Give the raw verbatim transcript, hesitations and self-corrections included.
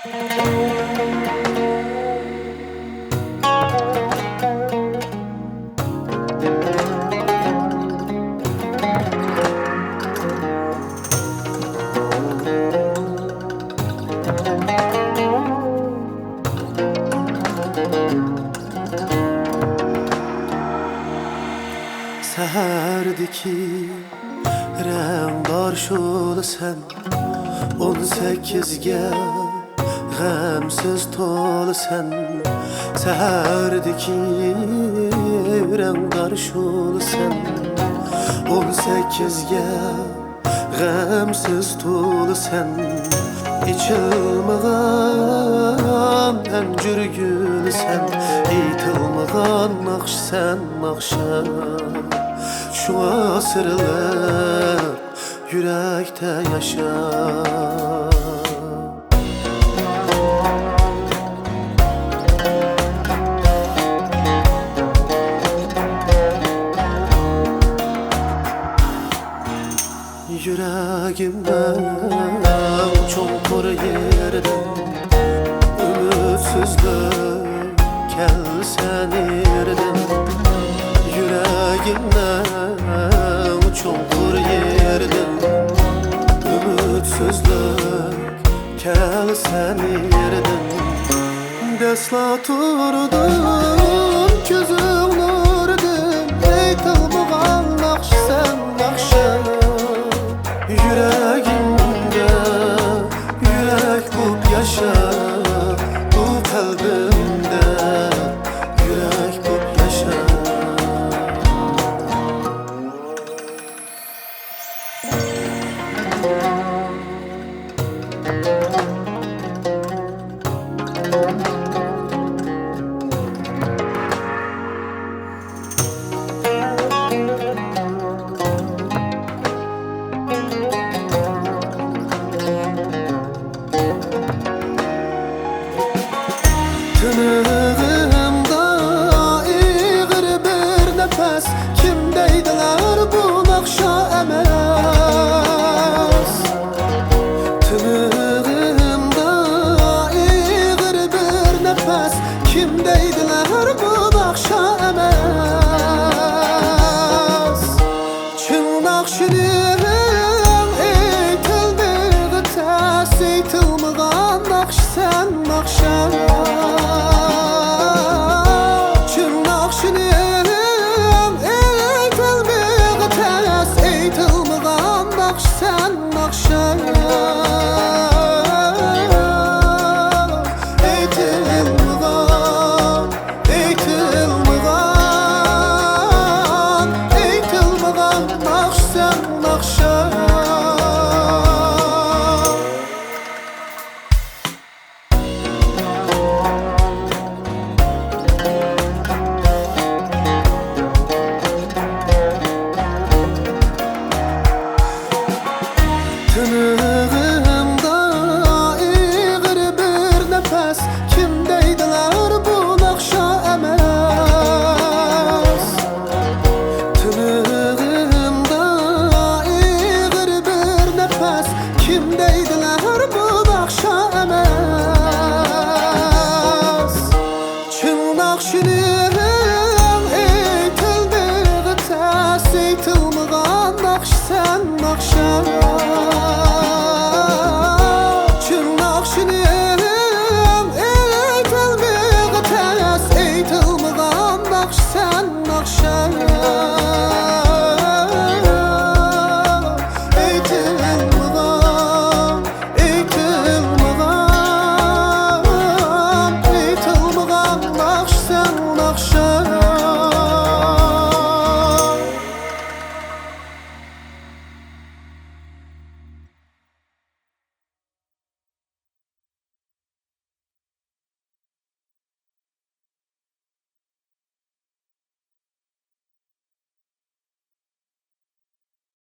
سەھەردىكى رەڭدار شولىسەن، ئون سەككىزگە غەمسىز تولىسەن. سەھەردىكى رەڭدار شولىسەن، ئون سەككىزگە غەمسىز تولىسەن. ئېچىلمىغان ئەنجۈر گۈلىسەن، ئېيتىلمىغان ناخشىسەن ناخشا. شۇڭا سىرلىق يۈرەكتە ياشا. يۈرەگىمنىڭ چوڭقۇر يېرىدىن ئۈمىدسىزلىك كەلسە نېرىدىن، يۈرەگىمنىڭ چوڭقۇر يېرىدىن ئۈمىدسىزلىك كەلسە نېرىدىن. دەسلا تۇردۇم كۆزۈڭ نۇرىدىن، ئېيتىلمىغان ناخشىسەن ناخشا. يۈرەگىمدە يۈرەك بوپ ياشا، بۇ قەلبىمدە يۈرەك بوپ ياشا. تىنىقىمدا ئېغىر بىر نەپەس، كىم دەيدىلەر بۇ ناخشا ئەمەس؟ تىنىقىمدا ئېغىر بىر نەپەس، كىم دەيدىلەر بۇ ناخشا ئەمەس؟ چىڭ ناخشىنىڭ ئېيتىلمىغى تەس، ئېيتىلمىغان ناخشىسەن ناخشا. چىڭ ناخشىنىڭ ئېيتىلمىغى تەس، ئېيتىلمىغان ناخشىسەن ناخشا. ئېيتىلمىغان ئېيتىلمىغان، ئېيتىلمىغان ناخشىسەن ناخشا. تىنىقىمدا ئېغىر بىر نەپەس، كىم دەيدىلەر بۇ ناخشا ئەمەس؟ تىنىقىمدا ئېغىر بىر نەپەس، كىم دەيدىلەر